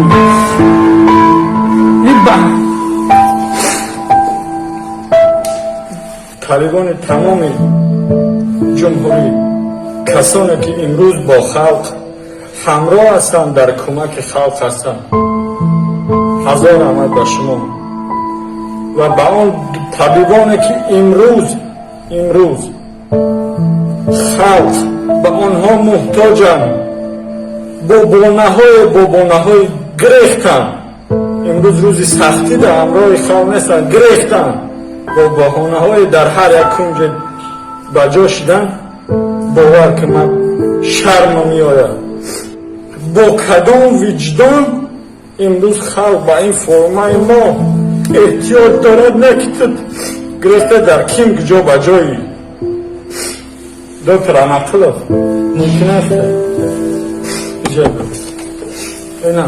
Охи ин ба табибони тамоми ҷумҳурӣ, касоне ки имрӯз бо халқ ҳамроҳ ҳастанд, дар кӯмаки халқ ҳастанд, ҳазор раҳмат ба шумо ва ба он табибоне ки имрӯз халқ ба онҳо муҳтоҷанд, бо бонаҳои гирехтанд. Имрӯз рӯзи сахтӣ дар ҳамроҳи халқ нестанд, гирехтанд, бо баҳонаҳои дар ҳар як кунҷ ба ҷо шидан. Бовар ки ман шармам меояд, бо кадом виҷдон имрӯз халқ ба ин формаи мо эҳтиёҷ дорад, не ки ту гирехта дар ким ҷо ба ҷои доктор Анақулов мумкин аст. Ина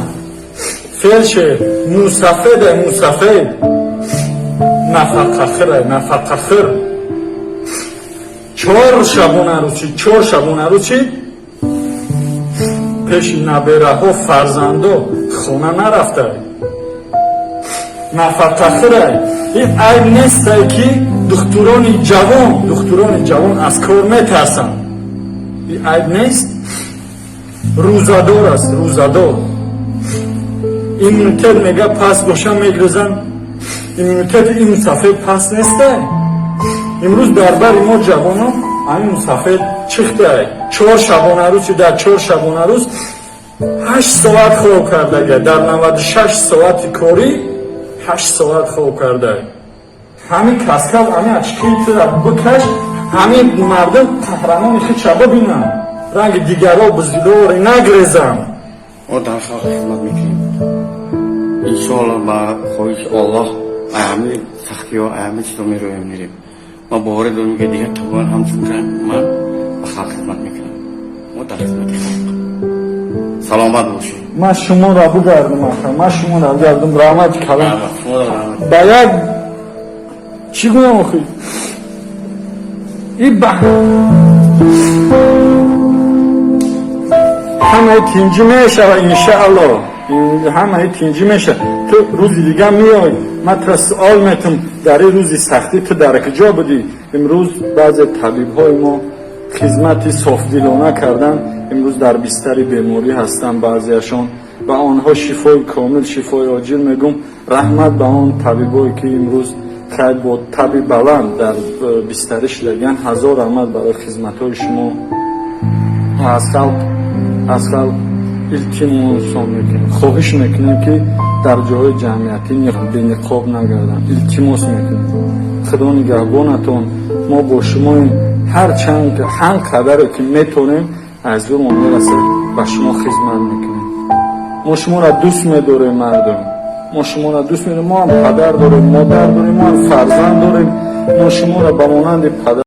фелшер мусафеда, мусафед, нафақахӯра, нафақахӯр, 4 шабонарӯзӣ, 4 шабонарӯзӣ пеши набераҳо, фарзандо хона нарафта, нафақахӯра. Ин айб нестай ки духтурони ҷавон аз кор метарсанд. Ин айб нест. Рӯзадор аст, рӯзадор. Иммунитет мега паст боша, мегрезанд. Иммунитети ин мусафед паст нестай. Имрӯз дар бари мо ҷавонон ҳамин мусафед чихтай. 4 шабонарӯз, дар 4 шабонарӯз 8 соат хоб кардага, дар 96 соати корӣ 8 соат хоб карда. Ҳамин каскал, ҳамин очки тура бикаш, ҳамин мардум қаҳрамони худша бибинанд, ранги дигарро бузилори нагрезанд. Мо дар халқ хизмат мекунем, иншоалло, ба хоҳиши Оллоҳ ҳамин сахтиҳо, ҳамин чизо мероем, мерем. Ма боварӣ дорем, ки дигар табибон ҳамчун ман ба халқ хизмат мекунам. Мо дар хизмати халқ. Саломат бошед. Ман шуморо бугардум, аха, ман шуморо бугардум. Раҳмати калон. Шуморо раҳмат. Ба як чӣ гӯям охи? И ба ҳамаи тинҷӣ мешава, иншаалло, ҳамаи тинҷӣ меша. Ту рӯзи дига меой, ман тура суол метум: дар ин рӯзи сахтӣ ту дар куҷо будӣ? Имрӯз баъзе табибҳои мо хизмати софдилона кардан, имрӯз дар бистари беморӣ ҳастанд баъзеашон. Ба онҳо шифои комил, шифои оҷил мегӯм. Раҳмат ба он табибое ки имрӯз хайр бо таби баланд дар бистарӣ шудаган. Ҳазор раҳмат барои хизматҳои шумо. Аз халқ илтимосон мекунем, хоҳиш мекунем, ки дар ҷойҳои ҷамъиятӣ бениқоб нагарданд. Илтимос мекунем. Худо нигаҳбонатон. Мо бо шумоем. Ҳар чанд, ҳар қадаре ки метонем, аз зӯрмон мерасад, ба шумо хизмат мекунем. Мо шуморо дӯст медорем, мардум, мо шуморо дӯст медорем. Мо ҳам падар дорем, модар дорем, мо ҳам фарзанд дорем. Мо шуморо ба монанди падар